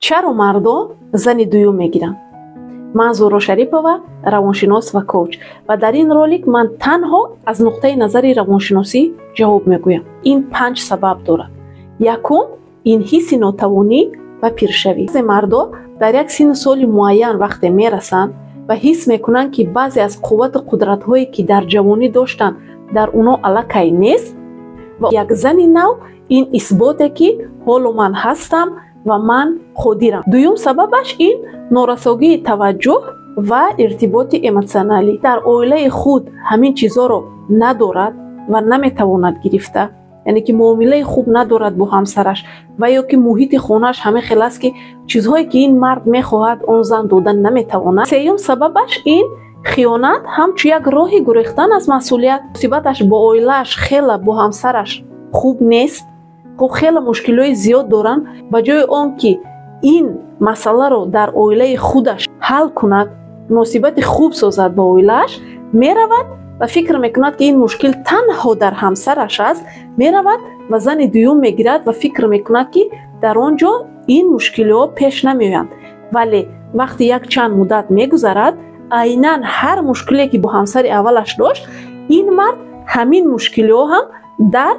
Чаро мардон зани дуюм мегиранд? Ман Зуҳро Шарипова, равоншинос ва коуч, ва дар ин ролик ман танҳо аз нуқтаи назари равоншиносӣ ҷавоб мегӯям. Ин панҷ сабаб дорад. Якум, ин ҳисси нотавонӣ ва пиршавӣ. Баъзе мардо дар як синну соли муайян вақте мерасанд ва ҳис мекунанд, ки баъзе аз қуввату қудратҳое, ки дар ҷавонӣ доштанд, дар уно аллакай нест, ва як зани нав ин исботе, ки ҳоло ман ҳастам ва ман қодирам. Дуюм сабабаш ин норасогии таваҷҷӯҳ ва иртиботи эмотсионалӣ. Дар оилаи худ ҳамин чизҳоро надорад ва наметавонад гирифта, яъне ки муомилаи хуб надорад бо ҳамсараш ва ё ки муҳити хонааш ҳамин хел аст, ки чизҳое, ки ин мард мехоҳад, он зан дода наметавонад. Сеюм сабабаш ин хиёнат ҳамчун як роҳи гурехтан аз масъулият. Муносибаташ бо оилааш хела, бо ҳамсараш хуб нест, хуб, хеле мушкилиҳои зиёд доранд. Ба ҷои он ки ин масъаларо дар оилаи худаш ҳал кунад, муносибати хуб созад бо оилааш, меравад ва фикр мекунад, ки ин мушкил танҳо дар ҳамсараш аст, меравад ва зани дуюм мегирад ва фикр мекунад, ки дар он ҷо ин мушкилиҳо пеш намеоянд. Вале вақте як чанд муддат мегузарад, айнан ҳар мушкиле, ки бо ҳамсари аввалаш дошт, ин мард ҳамин мушкилиҳо ҳам дар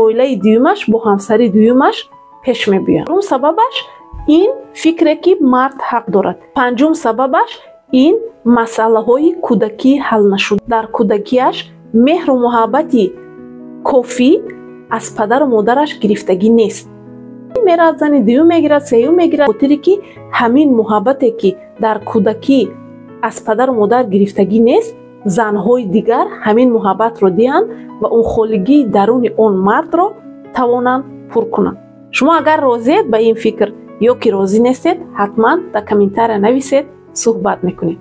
оилаи дуюмаш бо ҳамсари дуюмаш пеш мебиёяд. Чорум сабабаш ин фикре, ки мард ҳақ дорад. Панҷум сабабаш ин масъалаҳои кӯдакии ҳалнашуда. Дар кӯдакиаш меҳру муҳаббати кофӣ аз падару модараш гирифтагӣ нест. Меравад, зани дуюм мегирад, сеюм мегирад, хотире ки ҳамин муҳаббате, ки дар кӯдакӣ аз падару модар гирифтагӣ нест, занҳои дигар ҳамин муҳаббатро диҳанд ва он холигии даруни он мардро тавонанд пур кунанд. Шумо агар розиед ба ин фикр ё ки розӣ нестед, ҳатман дар комментария нависед, суҳбат мекунем.